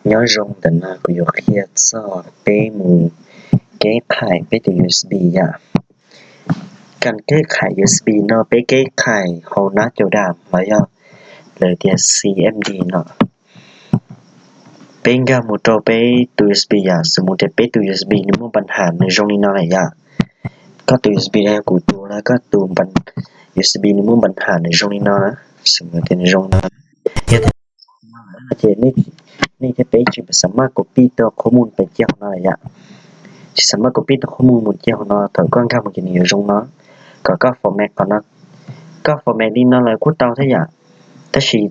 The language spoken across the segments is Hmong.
Nyob zoo, ntawm no kuv yuav qhia txog peb mus keb qhais peb tus U S B yom. Kas keb qhais U S B no peb keb qhais hauv nab cau dam los yog lawv tias C M D no. Peb nkag mus rau peb tus U S B yom, xws mus tias peb tus U S B nws muaj npa nham nws zoo li no lawm yom. Koj tus U S B no yog kuv tus los koj tus U S B nws muaj npa nham nws zoo li no, xws mus tias nws zoo li no. Ces nej thiab peb tsis xam maj copy tau qhob mus pes cia hauv no lawm yom. Tsis xam maj copy tau qhob mus mus cia hauv no, thaum koj nkag mus ces nws yuav zoo no. Kom koj format qhov no, koj format li no lawm kuj tau thiab yom. Tab sis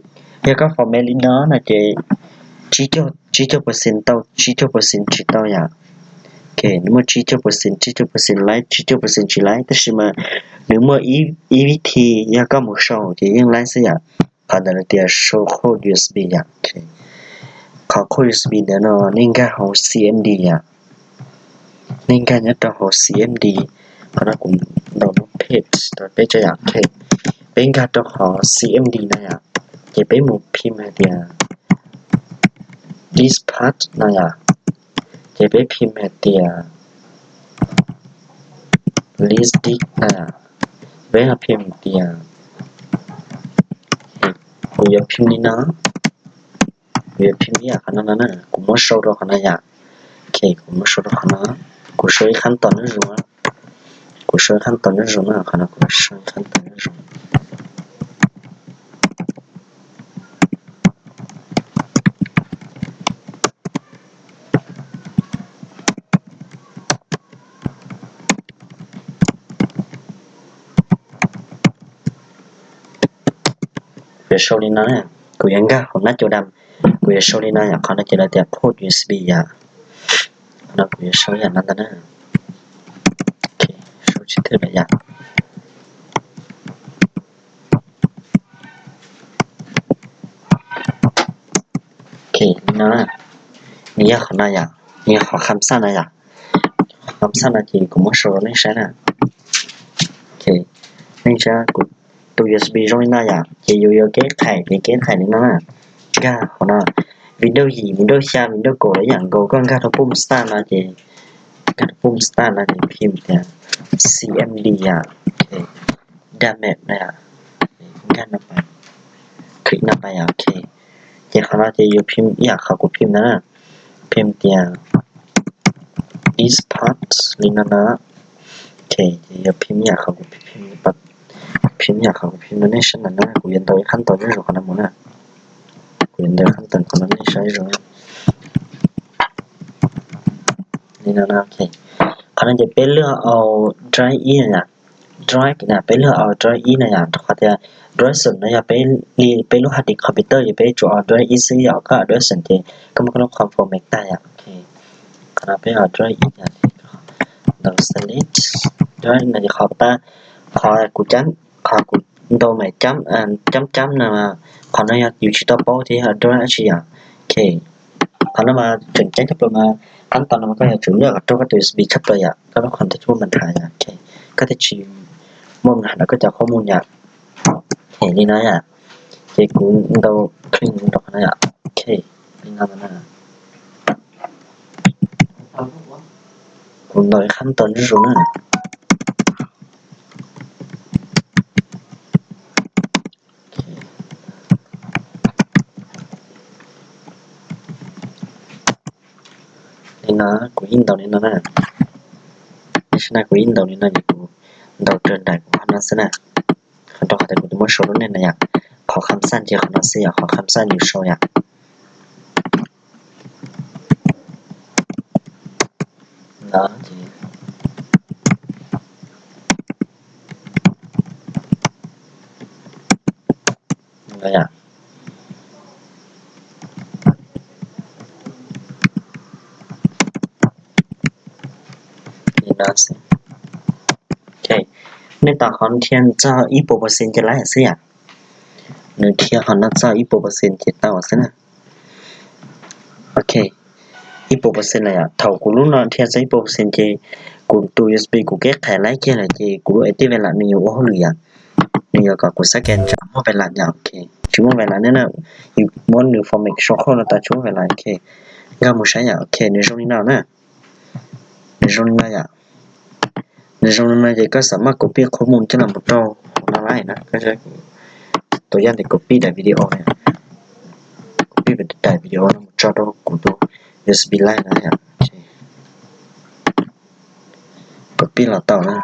yog koj format li no no ces tsib caug percent tau, tsib caug percent tsis tau yom. Nws muaj tsib caug percent, tsib caug percent laib, tsib caug percent tsis laib, tab sis mas nws muaj ib vib thi, yog koj mus sau ces yeej laib xwb yom. Qhov ntawd lawv tias sau code U S B yom. Qhov code U S B ntawd no nej nkag hauv C M D yom. Nej nkag nyob rau hauv C M D, qhov no kuv ntaus notepad rau peb tso yom. Peb nkag rau qhov C M D no yom, ces peb mus phim hais tias disk path no yom, ces peb phim hais tias disk disk no yom, peb ho phim hais tias, kuv yuav phim li no, kuv yuav phim ib yam qhov no no na, kuv muab sau rau qhov no yom. Ok, kuv muab sau rau qhov no, kuv sau ib qhab tos nyob zoo, kuv sau ib qhab tos nyob zoo na, qhov no kuv sau ib qhab tos nyob zoo. Kuv yuav sau li no, kuv yuav nkag hauv nab cau dam, kuv yuav sau li no yom, qhov no ces lawv tias code U S B yom. Qhov no kuv yuav sau yam no ntag na. Sau tsis thwj lawm yom. Ok, no, nws yog qhov no yom, nws yog qhov kham xaj no yom. Qhov kham xaj no ces kuv muab sau rau nej saib na. Ok, nej saib kuv tus U S B zoo li no yom, ces yus yuav keb qhais ces keb qhais li no na. Nkag qhov no, Windows yim, Windows xya, Windows kaum los yam nkaus, koj nkag rau pum start no ces, nkag rau pum start no ces phim tias C M D yom. Ok, document no yom, nkag no pais, click no pais yom. Ok, ces qhov no ces yus phim ib yam qhov kuv phim ntawd na, phim tias disk path li no no. Ok, ces yus phim ib yam qhov kuv phim, phim ib yam qhov kuv phim no nej saib ntawm no, kuv yuav ntaus ib qhab ntawv nyob zoo qhov no mus na. Kuv yuav ntaus ib qhab ntawv qhov no nej saib zoo li no no. Ok, qhov no ces peb luag au drive ib no yom, drive na, peb luag au drive ib no yom, rau qhov tias drive xwm no yog peb li peb lub hard disk computer ces peb tsuas au drive ib xwb yom, koj au drive xwm ces koj muab koj lub qhov format tag yom. Ok, qhov no peb au drive ib yom, ntaus select drive no ces qhov tab, qhov kuv cab, qhov kuv ntaus mas cab cab cab no, qhov no yog yus tsis tau paub thiab yog drive dab tsi yom. Ok, qhov no mas tseem ceeb tshaj plaws mas, qhab tos no mas koj yuav tsum nyob kom raug koj tus U S B tshaj plaws yom, koj lub qhov ntawd tsis muaj npa nham yom. Ok, koj thiaj tsis muaj npa nham rau koj cov qhob mus yom. Ok, li no yom, ces kuv ntaus clean rau qhov no yom. Ok, li no na, kuv ntaus ib qhab ntawv nyob zoo na. Li no, kuv yeej ntaus li no na. Tam sim no kuv yeej ntaus li no ces kuv ntaus raws nraim kuv qhov no xwb na. Qhov rau qhov tias kuv twb muab sau rau nej na yom. Qhov kham xaj ces qhov no xwb yom, qhov kham xaj yus sau yom. No ces nej tos qhov thiaj txog ib puas percent ces laib xwb yom. Nws thiaj qhov no txog ib puas percent ces tau xwb na. Ok, ib puas percent lawm yom. Thaum kuv lub no thiaj txog ib puas percent ces kuv tus U S B kuv keb qhais laib kiag lawm ces kuv lub active lam nws yuav ua hauj lwm yom. Nws yuav kom kuv xab ke ntsam muaj vais las yom. Ok, tsis muaj vais las ne na. Yus muab nws format sau khauj no tas tsis muaj vais las. Ok, nkag mus saib yom. Ok, nws zoo li no na. Nws zoo li no yom. Nws zoo li no ces koj xam maj copy qhov mus coj los rau hauv no lawm na. Tus yaj ntawm copy daim video, copy daim video no mus tso rau kuv tus U S B lawm na yom. Copy los tau na.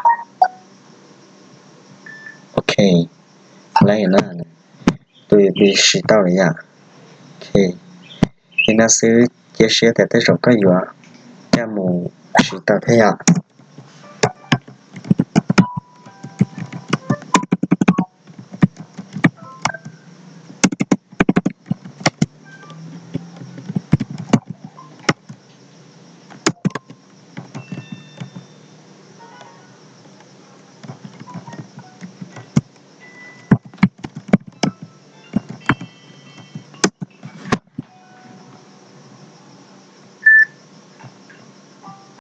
Ok, lawm na. Tus U S B siv tau lawm yom. Ok, li no xwb, cia siab tias tej zaum koj yuav coj mus siv tau thiab yom.